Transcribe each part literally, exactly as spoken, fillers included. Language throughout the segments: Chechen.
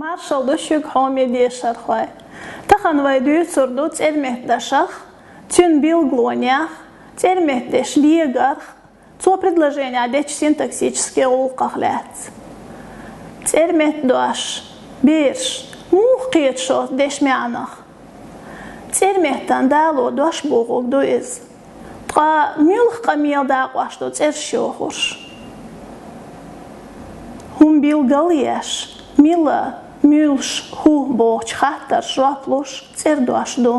Маршал ду шуьга, хьоме дешархой. Тахан вай дуьйцур ду цӀерметдашах, цуьнан билгалонех, цӀерметдеш легарх, цо предложенехь дечу синтаксически гӀуллакхах лаьцна. ЦӀерметдош, бераш, муха кхета шо дешан маьӀнах? ЦӀерметтан дало дош бохург ду иза. Ткъа муьлха къамелан дакъош ду цӀераш йохуш? ХӀума билгал а еш, мила, муьлш, хӀун бохучу хаттаршна жоп луш цӀердош ду.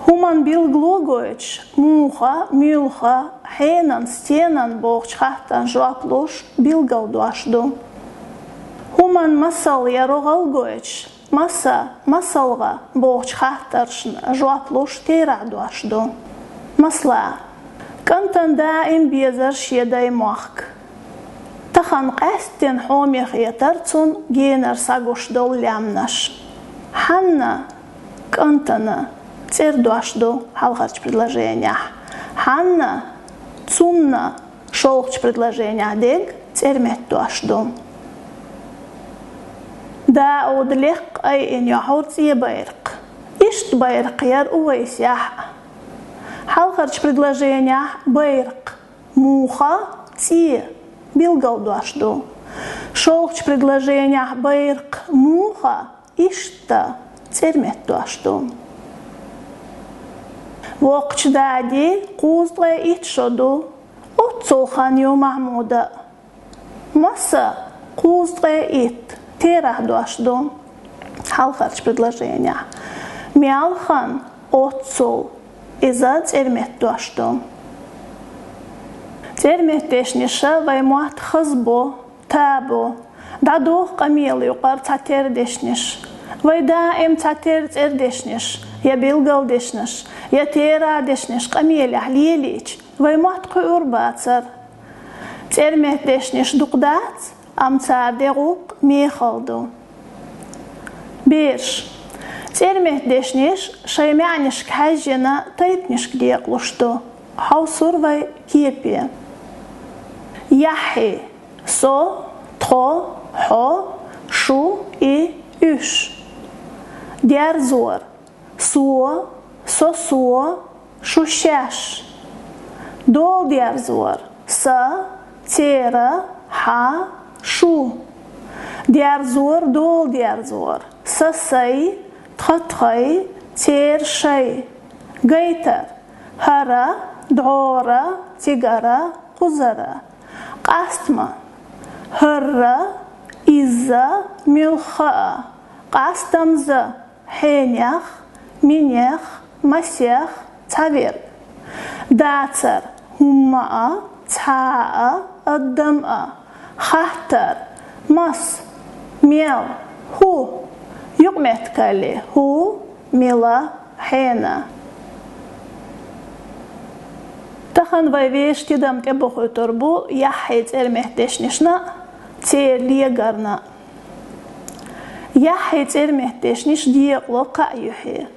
ХӀуманна билгало гойтуш, муха, муьлха, хьенан, стенан бохучу хаттарна жоп луш билгалдош ду. ХӀуманна масал я рогӀал гойтуш, маса, масалгӀа бохучу хаттаршна жоп луш терахьдош ду. Масала, кӀантана даим безара шен даймохк. Тахана къаьсттина хьоме хетара цунна генара схьагуш долу лаьмнаш. Хьанна, кӀантана цӀердош ду хьалхарчу предложенехь. Хьанна, цунна шолгӀачу предложенехь дерг цӀерметдош ду. Дауда лекха айина йохьура цӀен байракх. Иштта байракх яра Увайсехь а. Хьалхарчу предложенехь байракх, муха, цӀен билгалдош ду. ШолгӀачу предложенехь байракх, муха, иштта цӀерметдош ду. Воккхачу дадин кхузткъе итт шо ду, оццул хан ю Махьмудан. Маса, кхузткъе итт терахьдош ду хьалхарчу предложенехь. Мел хан, оццул, иза цӀерметдош ду. ЦӀерметдешнаш вайн мотт хаза бо, та бо. ДӀадоху къамелан юкъара цхьатерра дешнаш. Вай даим цхьатерра цӀердешнаш, я билгалдешнаш, я терахьдешнаш къамелехь лелийча, вайн мотт кхуьур бацара. ЦӀерметдешнаш дукха дац, амма цара деш гӀуллакх мехала ду. Бераш. ЦӀерметдешнаш шайн маьӀнашка хьаьжжина тайпанашка декъалуш ду. Хьовсур вай кепе. Яхьи. Со, тхо, хьо, шу и уьш. Дерзор. Со, сосо, шу шаьш. Дола дерзор. Са, цера, хьа, шу. Дерзор, дола дерзор. Са, сай, тха, тхай, цера, шай. Гайтар. ХӀара, дӀора, цигара, кхузара. Къастма. ХӀорра, изза, муьлхха а. Къастамза. Хьенех, минех, масех, цхьаверг. Дацар. ХӀумма а, цхьа а, адам а. Хаттар. Мас, мел, хӀун. Юкъаметтигали. ХӀун, мила, хьенан. Тахана вай вешан тидам тӀебохуьйтур бу яххьий цӀерметдешнашна а, церан легарна а. Яххьий цӀерметдешнаш декъало кхаа юьхье.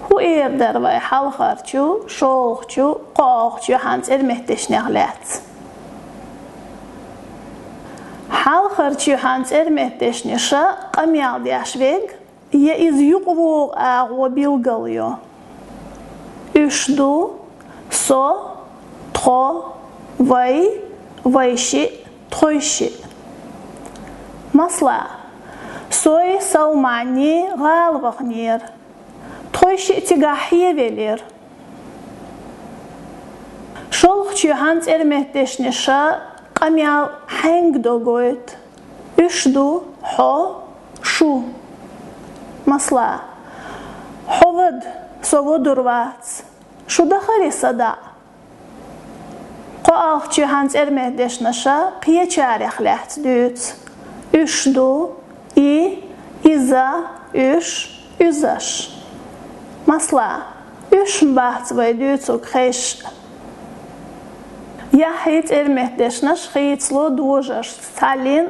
ХӀун эр дара вай хьалхарчу, шолгӀачу, кхоалгӀачу юьхьан цӀерметдешнех лаьцна? Хьалхарчу юьхьан цӀерметдешнаша къамел деш верг я иза юкъавогӀу агӀо билгал йо. Уьш ду: со, тхо, вай, вайшиъ, тхойшиъ. Масала, сой, Салманни гӀала ваханера. Тхойшиъ цигахь хьевелира. ШолгӀачу юьхьан цӀерметдешнаша къамел хьаьнга до гойту. Уьш ду: хьо, шу. Масала, хьо вада, со водур вац. Шу дахарий сан даа? КхоалгӀачу юьхьан цӀерметдешнаша кхечарех лаьцна дуьйцу. Уьш ду: и, иза, уьш, уьзаш. Масала, уьш-м бац вай дуьйцург хезаш. Яххьий цӀерметдешнаш хийцало дожаршца цхьаллин,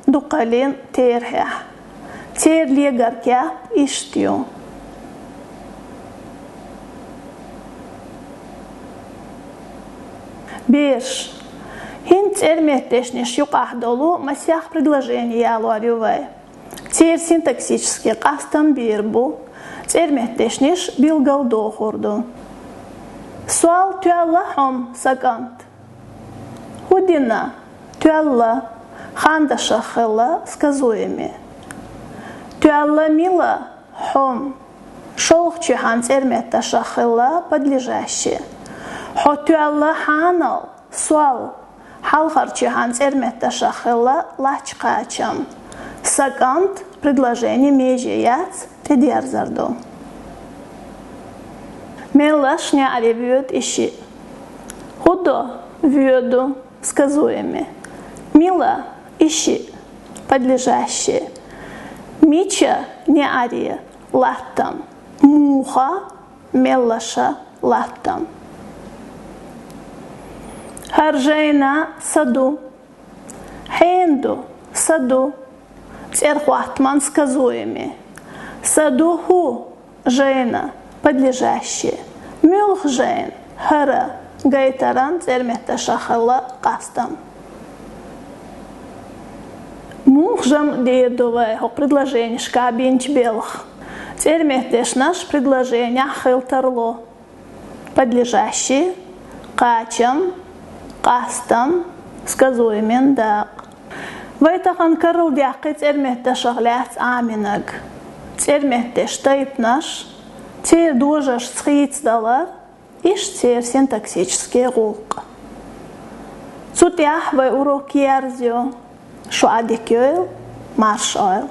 дукхаллин терахьехь. Церан легар кеп иштта ю. Бераш. ХӀинца цӀерметдешнаш юкъахь долу масех предложени ялор ю вай. Церан синтаксически къастам бийр бу, цӀерметдешнаш билгалдохур ду. Соал: тоьлла хьо-м, са кӀант? ХӀу дина? Тоьлла, хандашах хилла сказуеми. Тоьлла мила хьо-м? ШоллагӀчоьхьан цӀерметдашах хилла подлежащее. Хьо тоьлла хьанал? Соал, хьалхарчоьхьан цӀерметдашах хилла лач кхачам. Са кӀант предложенин меже яц, тӀедерзар ду. Меллаша неӀаре воьду и шиъ? ХӀу до? Воьду, сказуеми. Мила? И шиъ, подлежащее. Мича неӀаре латтам? Муха? Меллаша латтам. ХӀара жайна са ду. Хьена ду? Са ду. ЦӀера хоаттаман сказуеми. Са ду хӀу жайна, подлежащее. Муьлха жайна? ХӀара, гайтаран цӀерметдашах хилла къастам. Муха жамӀ дийр ду вай хӀокху предложенешка бинчу белхан? ЦӀерметдешнаш предложенехь хила тарло: подлежащее, кхачам, къастам, сказуемин дакъа. Вай тахана карладаьккхи цӀерметдашах лаьцна Ӏамийнарг. ЦӀерметдешан тайпанаш, церан дожаршца хийцадалар, иштта церан синтаксически гӀуллакх. Цу тӀехь вай урок ерзайо. Шу Ӏадика йойла, марша Ӏойла.